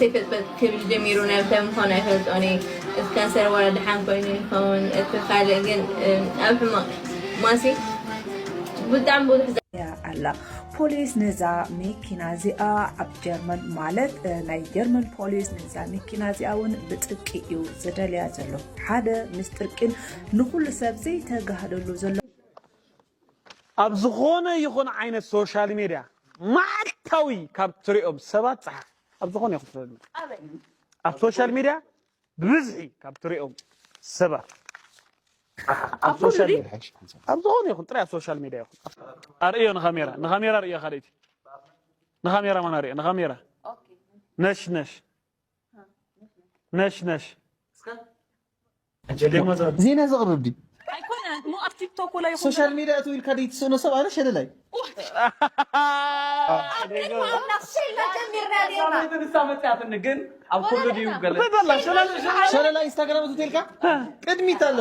ይፈልጥ ክብል ጀሚሩ፣ ናብ እንታይ ምዃኑ ኣይፈልጦን እየ። እቲ ካንሰር ዋላ ደሓን ኮይኑ ይኸውን፣ እቲ ካልእ ግን፣ እም፣ ኣብ ሕማቕ ማሲ ብጣዕሚ ብዙሕ ዘ- እያ ኣላ። ፖሊስ ነዛ መኪና እዚኣ ኣብ ጀርመን፣ ማለት፣ እ፣ ናይ ጀርመን ፖሊስ ነዛ መኪና እዚኣ እውን ብጥብቂ እዩ ዝደልያ ዘሎ። ሓደ ምስጢር ግን ንኹሉ ሰብ ዘይተጋህደሉ ዘሎ። ኣብ ዝኾነ ይኹን ዓይነት ሶሻል ሜድያ መዓልታዊ ካብ ትሪኦም ሰባት ጸሓፍ። ኣብ ዝኾነ ይኹን ሶሻል ሜድያ፣ ኣብ ሶሻል ሜድያ ብብዝሒ ካብ ትሪኦም ሰባት ኣብ ኣብ ኩሉ ሶሻል ድዩ? ሜድያ፣ ኣብ ዝኾነ ይኹን፣ ጥራይ ኣብ ሶሻል ሜድያ ይኹን። ኣርእዮ ንኻሜራ፣ ንኻሜራ ኣርእዮ ካልኣይቲ። ንኻሜራ ማን ኣርእዮ? ንኻሜራ። ነሽ ነሽ። ነሽ ነሽ። ዜና ዘቕርብ ድዩ? ኣይኮነ፣ እሞ ኣብ ቲክቶክ ወላ ይኹን ሶሻል ሜድያ እትው ኢልካ ድዩ ትስእኖ ሰብ? ኣነ ሸለላይ። ንሳ መፅያትኒ ግን ኣብ ኩሉ ድዩ ገለ? እንታይ በላ? ሸለል-፣ ሸለል-፣ ሸለላ ኢንስታግራም እትው ኢልካ ቅድሚት ኣሎ።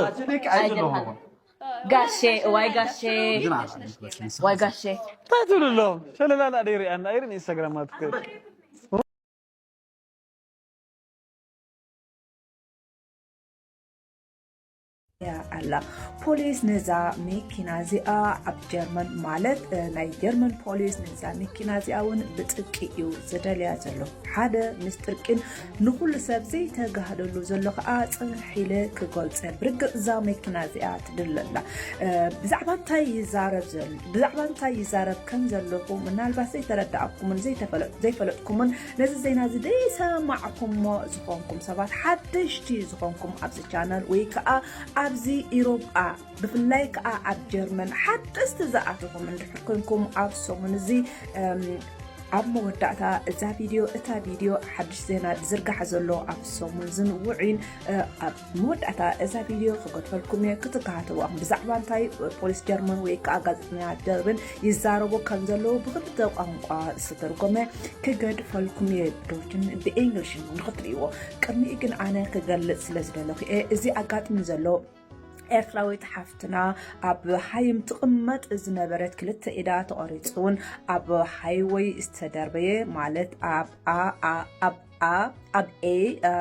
ጋሼ፣ ዋይ ጋሼ፣ ዋይ ጋሼ። እንታይ ትብሉ ኣለኹም? ሸለላ ላ ደይሪኣና፣ ኣይርን ኢንስታግራም ማለት እኮ። እያ ኣላ። ፖሊስ ነዛ መኪና እዚኣ ኣብ ጀርመን፣ ማለት፣ እ፣ ናይ ጀርመን ፖሊስ ነዛ መኪና እዚኣ እውን ብጥብቂ እዩ ዝደልያ ዘሎ። ሓደ ምስጢር ግን ንኹሉ ሰብ ዘይተጋህደሉ ዘሎ ከዓ ጽንሕ ኢለ ክገልጸ። ብርግጽ እዛ መኪና እዚኣ ትድለላ። እ፣ ብዛዕባ እንታይ ይዛረብ ዘሎ፣ ብዛዕባ እንታይ ይዛረብ ከም ዘለኹ ምናልባት ዘይተረዳእኩምን ዘይተፈለ-፣ ዘይፈለጥኩምን ነዚ ዜና እዚ ዘይሰማዕኩሞ ዝኾንኩም ሰባት፣ ሓደሽቲ ዝኾንኩም ኣብዚ ቻነል ወይ ከዓ ኣብዚ ኢሮጳ፣ ብፍላይ ከዓ ኣብ ጀርመን ሓደስቲ ዝኣተኹም እንድሕር ኮንኩም፣ ኣብ ሰሙን እዚ፣ እም፣ ኣብ መወዳእታ እዛ ቪድዮ፣ እታ ቪድዮ ሓድሽ ዜና ዝዝርጋሕ ዘሎ ኣብ ሰሙን ዝን ውዒን፣ እ፣ ኣብ መወዳእታ እዛ ቪድዮ ክገድፈልኩም እየ፣ ክትከታተልዋ። ብዛዕባ እንታይ ፖሊስ ጀርመን ወይ ከዓ ጋዜጠኛ ጀርመን ይዛረቡ ከም ዘለዉ ብክልተ ቋንቋ ዝተተርጎመ ክገድፈልኩም እየ፣ ብዶችን ብእንግሊሽን ንክትርእይዎ። ቅድሚኡ ግን ኣነ ክገልጽ ስለ ዝደለኹ እየ። እዚ ኣጋጥሚ ዘሎ ኤርትራዊት ሓፍትና ኣብ ሃይም ትቕመጥ ዝነበረት ክልተ ኢዳ ተቖሪጹ እውን ኣብ ሃይወይ ዝተደርበየ፣ ማለት ኣብ ኣ-፣ ኣ-፣ ኣብ ኣ-፣ ኣብ ኤ፣ እ፣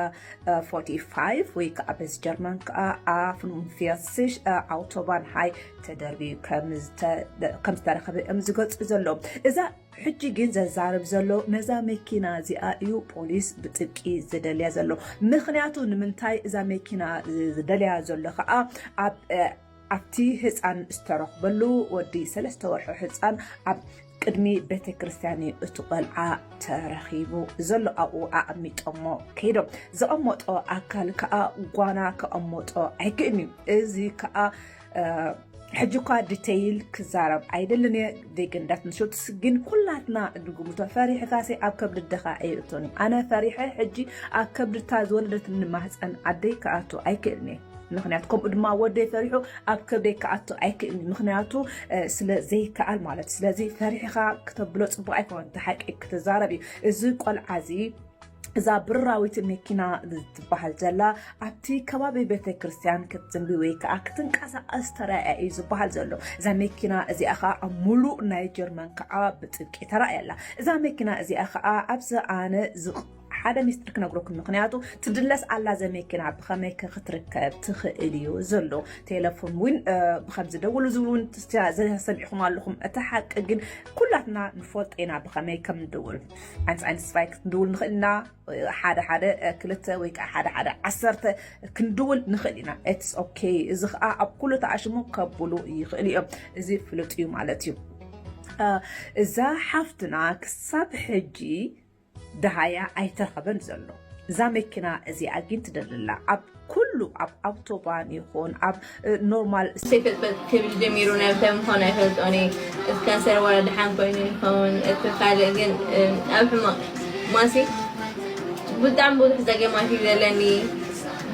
እ፣ ፎርቲ ፋይቭ ወይ ከዓ በዚ ጀርመን ከዓ ኣ ፍኑንፊያስሽ፣ እ፣ ኣውቶባን ሃይ ተደርብዩ ከም ዝተ-፣ ከም ዝተረኸበ እዮም ዝገልጹ ዘለዉ። እዛ ሕጂ ግን ዘዛርብ ዘሎ ነዛ መኪና እዚኣ እዩ ፖሊስ ብጥብቂ ዝደልያ ዘሎ። ምኽንያቱ ንምንታይ እዛ መኪና ዝደልያ ዘሎ ከዓ ኣብ፣ እ፣ ኣብቲ ህፃን ዝተረኽበሉ ወዲ ሰለስተ ወርሒ ህፃን ኣብ ቅድሚ ቤተ ክርስቲያን እዩ እቲ ቆልዓ ተረኺቡ ዘሎ፣ ኣብኡ ኣቐሚጦሞ ከይዶም። ዘቐመጦ ኣካል ከዓ ጓና ከቐመጦ ኣይክእልን እዩ። እዚ ከዓ፣ እ፣ ሕጂ እኳ ዲቴይል ክዛረብ ኣይደልን እየ፣ ዜግነት ንሹትስ ግን ኩላትና እንግምቶ። ፈሪሕካሲ ኣብ ከብዲ ኣደኻ ኣይእቶን እዩ። ኣነ ፈሪሐ ሕጂ ኣብ ከብድታ ዝወለደትኒ ማህፀን ኣደይ ክኣቱ ኣይክእልን እየ። ምኽንያቱ ከምኡ ድማ ወደይ ፈሪሑ ኣብ ከብደይ ክኣቱ ኣይክእልን እዩ። ምኽንያቱ፣ እ፣ ስለ ዘይከኣል ማለት እዩ። ስለዚ ፈሪሕኻ ክተብሎ ፅቡቅ ኣይኮነን፣ እቲ ሓቂ ክትዛረብ እዩ። እዚ ቆልዓ እዚ እዛ ብራዊት መኪና ትበሃል ዘላ ኣብቲ ከባቢ ቤተ ክርስቲያን ክትዝንቢ ወይ ከዓ ክትንቀሳቐስ ተራእያ እዩ ዝበሃል ዘሎ። እዛ መኪና እዚኣ ከዓ ኣብ ሙሉእ ናይ ጀርመን ከዓ ብጥብቂ ተራእያ ኣላ። እዛ መኪና እዚኣ ከዓ ኣብዚ ኣነ ዝቕ-፣ ሓደ ሚስጥር ክነግረኩም፣ ምኽንያቱ ትድለስ ኣላ። እዛ መኪና ብኸመይ ከ ክትርከብ ትኽእል እዩ ዘሎ? ቴሌፎን እውን፣ እ፣ ብኸም ዝደውሉ ዝብል እውን ትስ-፣ ዘሰሚዕኹም ኣለኹም። እቲ ሓቂ ግን ኩላትና ንፈልጦ ኢና ብኸመይ ከም ንድውል። ኣንስ-፣ ኣንስፋይ ክንድውል ንኽእል ኢና፣ ሓደ ሓደ፣ እ፣ ክልተ ወይ ከዓ ሓደ ሓደ ዓሰርተ ክንድውል ንኽእል ኢና። ኢትስ ኦኬ። እዚ ከዓ ኣብ ኩሉ ተኣሽሙ ከብሉ ይኽእሉ እዮም። እዚ ፍሉጥ እዩ ማለት እዩ። እ፣ እዛ ሓፍትና ክሳብ ሕጂ ደሃያ ኣይተረኸበን ዘሎ። እዛ መኪና እዚኣ ግን ትደልላ ኣብ ኩሉ፣ ኣብ ኣውቶባን ይኹን ኣብ፣ እ፣ ኖርማል። ዘይፈልጥ ክብል ጀሚሩ፣ ናብ እንታይ ምዃኑ ኣይፈልጦን እየ። እቲ ካንሰር ዋላ ደሓን ኮይኑ ይኸውን፣ እቲ ካልእ ግን፣ እ፣ ኣብ ሕማቕ ማሲ ብጣዕሚ ብዙሕ ጸገማት እዩ ዘለኒ።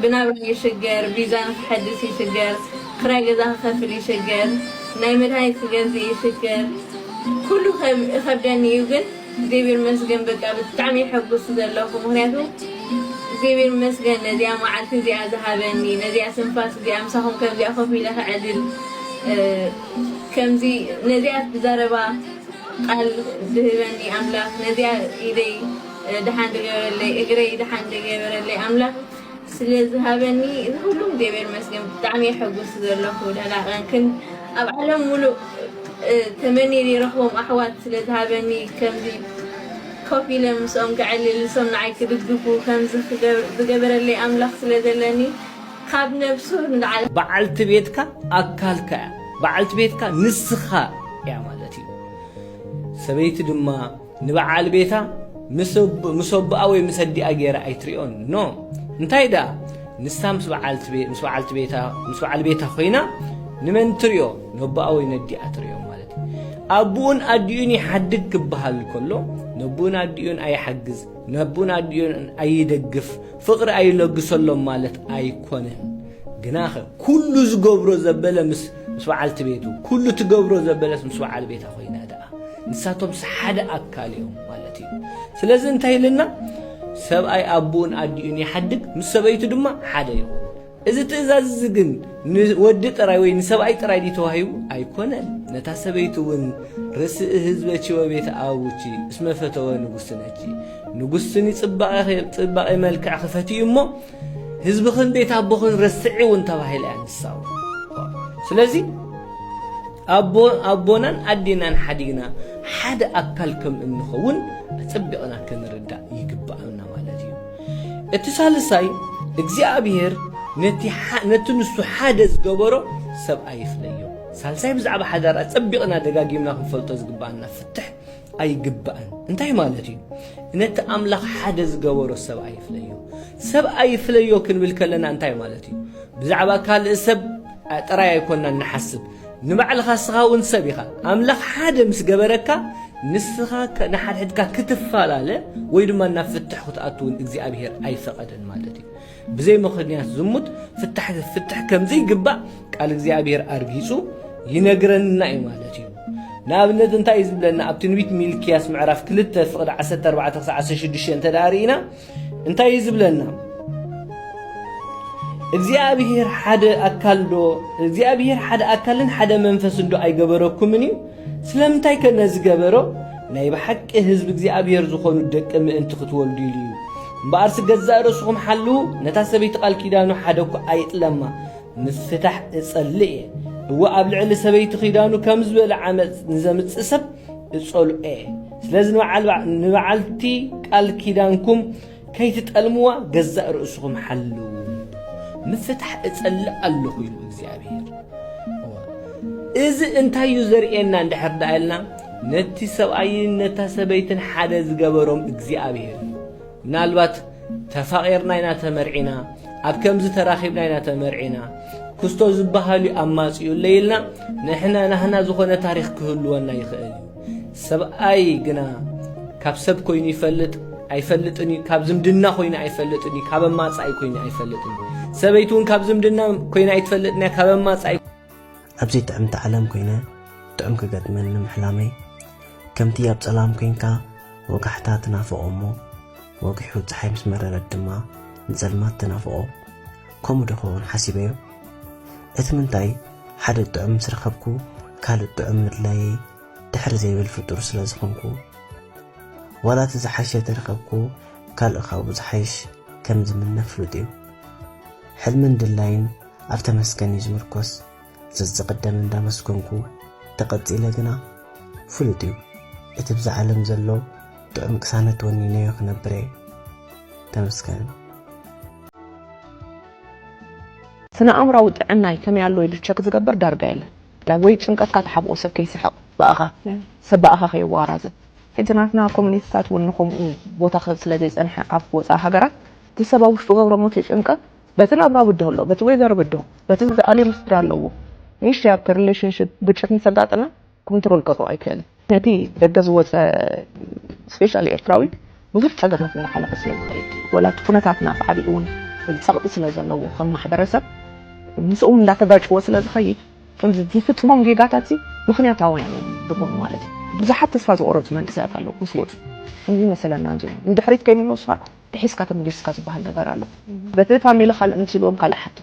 ብናብራ ይሽገር፣ ቪዛ ንክሐድስ ይሽገር፣ ክራይ ገዛ ክኸፍል ይሽገር፣ ናይ መድሃኒት ክገዝእ ይሽገር። ኩሉ ከብ-፣ ይኸብደኒ እዩ፣ ግን እግዚኣብሔር ይመስገን፣ በቃ ብጣዕሚ ሕጉስ ዘለኹ። ምኽንያቱ እግዚኣብሔር ይመስገን ነዚኣ መዓልቲ እዚኣ ዝሃበኒ፣ ነዚኣ ስንፋስ እዚኣ ምሳኹም ከምዚኣ ኮፍ ኢለ ክዕልል፣ እ፣ ከምዚ ነዚኣ ዘረባ ቃል ዝህበኒ ኣምላኽ፣ ነዚኣ ኢደይ ደሓን ዝገበረለይ እግረይ ደሓን ዝገበረለይ ኣምላኽ ስለ ዝሃበኒ እዚ ኩሉ እግዚኣብሔር ይመስገን። ብጣዕሚ እየ ሕጉስ ዘለኹ። ደህና ቀንክን ኣብ ዓለም ሙሉእ ተመንየ ዘይረኽቦም ኣሕዋት ስለ ዝሃበኒ ከምዚ ኮፍ ኢለ ምስኦም ከዕልል ንሶም ንዓይ ክድግፉ ከምዚ ዝገበረለይ ኣምላኽ ስለ ዘለኒ ካብ ነብሱ ንላዕሊ። በዓልቲ ቤትካ ኣካልካ እያ። በዓልቲ ቤትካ ንስኻ እያ ማለት እዩ። ሰበይቲ ድማ ንበዓል ቤታ ምስ ኣቦኣ ወይ ምስ ኣዲኣ ገይራ ኣይትሪኦን። ኖ፣ እንታይ ደኣ ንሳ ምስ በዓልቲ ቤታ ምስ በዓል ቤታ ኮይና ንመን ትሪኦ? ነቦኣ ወይ ነዲኣ ትሪኦ ማለት እዩ። ኣቦኡን ኣዲኡን ይሓድግ ክበሃል ከሎ ነቦኡን ኣዲኡን ኣይሓግዝ፣ ነቦኡን ኣዲኡን ኣይደግፍ፣ ፍቕሪ ኣይለግሰሎም ማለት ኣይኮነን። ግናኸ ኩሉ ዝገብሮ ዘበለ ምስ ምስ በዓልቲ ቤቱ፣ ኩሉ ትገብሮ ዘበለስ ምስ በዓል ቤታ ኮይና ደኣ ንሳቶምስ ሓደ ኣካል እዮም ማለት እዩ። ስለዚ እንታይ ኢልና? ሰብኣይ ኣቦኡን ኣዲኡን ይሓድግ፣ ምስ ሰበይቱ ድማ ሓደ ይኹን። እዚ ትእዛዝ እዚ ግን ንወዲ ጥራይ ወይ ንሰብኣይ ጥራይ ድዩ ተዋሂቡ? ኣይኮነን። ነታ ሰበይቲ እውን ርእሲ ህዝበኪ ወቤት ኣቡኪ እስመ ፈተወ ንጉስነኪ፣ ንጉስኒ ጽባቐ ጽባቐ መልክዕኺ ፈትዩ እሞ ህዝብኽን ቤት ኣቦኽን ረስዒ እውን ተባሂላ እያ ንሳ እውን። ስለዚ ኣቦናን ኣዴናን ሓዲግና ሓደ ኣካል ከም እንኸውን ኣጸቢቕና ክንርዳእ ይግብኣና ማለት እዩ። እቲ ሳልሳይ እግዚኣብሔር ነቲ ንሱ ሓደ ዝገበሮ ሰብኣይ ይፍለዮ። ሳልሳይ ብዛዕባ ሓዳር ኣጸቢቕና ደጋጊምና ክንፈልጦ ዝግብኣና ፍትሕ ኣይግባእን። እንታይ ማለት እዩ? ነቲ ኣምላኽ ሓደ ዝገበሮ ሰብኣይ ይፍለዮ። ሰብኣይ ይፍለዮ ክንብል ከለና እንታይ ማለት እዩ? ብዛዕባ ካልእ ሰብ ጥራይ ኣይኮናን ንሓስብ። ንባዕልኻ እስኻ እውን ሰብ ኢኻ። ኣምላኽ ሓደ ምስ ገበረካ ንስኻ ንሓድሕድካ ክትፈላለ ወይ ድማ ናብ ፍትሕ ክትኣቱ እውን እግዚኣብሔር ኣይፈቐደን ማለት እዩ። ብዘይ ምኽንያት ዝሙት ፍትሕ ፍትሕ ከም ዘይግባእ ቃል እግዚኣብሔር ኣርጊጹ ይነግረና እዩ ማለት እዩ። ንኣብነት እንታይ እዩ ዝብለና? ኣብ ትንቢት ሚልክያስ ምዕራፍ ክልተ ፍቕዲ ዓሰርተ ኣርባዕተ ክሳዕ ዓሰርተ ሽዱሽተ እንተ ደኣ ርኢና እንታይ እዩ ዝብለና? እግዚኣብሔር ሓደ ኣካል ዶ እግዚኣብሔር ሓደ ኣካልን ሓደ መንፈስን ዶ ኣይገበረኩምን እዩ? ስለምንታይ ከ ነዚ ገበሮ? ናይ ብሓቂ ህዝቢ እግዚኣብሔር ዝኾኑ ደቂ ምእንቲ ክትወልዱ ኢሉ እዩ። እምበኣርሲ ገዛእ ርእስኹም ሓልዉ፣ ነታ ሰበይቲ ቃል ኪዳኑ ሓደ እኳ ኣይጥለማ። ምፍታሕ እጸልእ እየ። እወ ኣብ ልዕሊ ሰበይቲ ኪዳኑ ከም ዝበለ ዓመጽ ንዘምጽእ ሰብ እጸልኦ እየ። ስለዚ ንበዓልቲ ቃል ኪዳንኩም ከይትጠልምዋ ገዛእ ርእስኹም ሓልዉ። ምፍታሕ እጸልእ ኣለኹ ኢሉ እግዚኣብሔር። እዚ እንታይ እዩ ዘርእየና እንድሕር ደኣ ኢልና ነቲ ሰብኣይን ነታ ሰበይትን ሓደ ዝገበሮም እግዚኣብሔር እዩ። ምናልባት ተፋቒርና ኢና ተመርዒና፣ ኣብ ከምዚ ተራኺብና ኢና ተመርዒና፣ ክስቶ ዝበሃል እዩ ኣማጺኡለይ ኢልና ንሕና ናህና ዝኾነ ታሪኽ ክህልወና ይኽእል እዩ። ሰብኣይ ግና ካብ ሰብ ኮይኑ ይፈልጥ ኣይፈልጥን እዩ፣ ካብ ዝምድና ኮይኑ ኣይፈልጥን እዩ፣ ካብ ኣማጻኢ ኮይኑ ኣይፈልጥን እዩ። ሰበይቲ እውን ካብ ዝምድና ኮይና ኣይትፈልጥን እያ፣ ካብ ኣማጻኢ ኣብ ዘይጥዕምቲ ዓለም ኮይነ ጥዑም ክገጥመኒ ምሕላመይ፣ ከምቲ ኣብ ጸላም ኮይንካ ወጋሕታ ትናፍቖ እሞ ወጊሑ ጸሓይ ምስ መረረት ድማ ንጸልማት ትናፍቖ፣ ከምኡ ዶ ክኸውን ሓሲበዮ? እቲ ምንታይ ሓደ ጥዑም ምስ ረኸብኩ ካልእ ጥዑም ምድላየይ ድሕር ዘይብል ፍጡር ስለ ዝኾንኩ፣ ዋላ እቲ ዝሓሸ ተረኸብኩ ካልእ ካብኡ ዝሓይሽ ከም ዝምነ ፍሉጥ እዩ። ሕልምን ድላይን ኣብ ተመስገን እዩ ዝምርኮስ። ዘዝቕደም እንዳመስገንኩ ተቐጺለ ግና ፍሉጥ እዩ እቲ ብዛ ዓለም ዘሎ ጥዑም ቅሳነት ወኒነዮ ክነብር እየ። ተመስገን። ስነ ኣእምራዊ ጥዕናይ ከመይ ኣሎ ኢሉ ቸክ ዝገብር ዳርጋ የለን። ወይ ጭንቀትካ ትሓብኦ ሰብ ከይስሕቕ ብኣኻ ሰብ ብኣኻ ከየዋራዘ። ሕጂ ናትና ኮሚኒቲታት እውን ንከምኡ ቦታ ክህብ ስለ ዘይጸንሐ ኣብ ወጻኢ ሃገራት እቲ ሰብ ኣብ ውሽጡ ገብሮ ሞት ይጭንቀ በቲ ናብራ ብድሆ ኣሎ በቲ ወይዘር ብድሆ በቲ ኣልዮ ምስድራ ኣለዎ። ንእሽተይ ኣብቲ ሪሌሽንሽፕ ግጭት ምስ ኣጋጠመ ኮንትሮል ክገብሮ ኣይክእልን። ነቲ ደገ ዝወፀ ስፔሻሊ ኤርትራዊ ብዙሕ ፀገማት እናሓለፈ ስለ ዝኸይድ ወላ እቲ ኩነታትና ሳዕቢኡ እውን ፀቕጢ ስለ ዘለዎ ከም ማሕበረሰብ ምስኡ እውን እንዳተጋጭዎ ስለ ዝኸይድ ከምዚ ዝፍፅሞም ጌጋታት ምክንያታውያን እዮም ዝኾኑ ማለት እዩ። ብዙሓት ተስፋ ዝቆረፁ መንእሰያት ኣለዉ ምስ ወፁ። እዚ መሰለና እንጂ ንድሕሪት ከይምለሱኻ ተሒዝካ ተመሊስካ ዝበሃል ነገር ኣሎ። በቲ ፋሚሊ ካልእ ምስ ኢልዎም ካልእ ሓቂ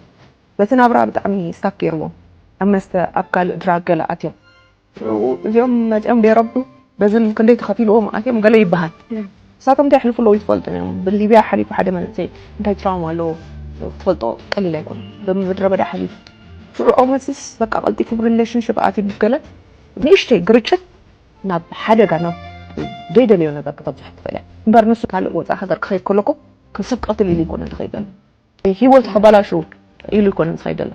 በቲ ናብራ ብጣዕሚ ስታክ ገይርዎም ኣብ መስተ ኣብ ካልእ ድራግ ገለ ኣትዮም እዚኦም መፅኦም ደይረብሑ በዝን ክንደይ ተኸፊልዎም ኣትዮም ገለ ይበሃል። ንሳቶም እንታይ የሕልፉ ኣለዉ ይትፈልጡ እዮም። ብሊብያ ሓሊፉ ሓደ መንእሰይ እንታይ ትራውማ ኣለዎ ትፈልጦ ቀሊል ኣይኮነ። ብምድረ በዳ ሓሊፉ ሽዑ ኦመስስ በቃ ቀልጢፉ ሪሌሽንሽፕ ኣትዩ ገለ ንእሽተይ ግርጭት ናብ ሓደጋ ናብ ዘይደልዮ ነገር ክተብፅሕ ትኽእል እያ። እምበር ንሱ ካልእ ወፃእ ሃገር ክኸይድ ከለኩ ከም ሰብ ቀትል ኢሉ ይኮነ ዝኸይድ ዘሎ። ህይወቱ ከባላሹ ኢሉ ይኮነ ዝኸይድ ዘሎ።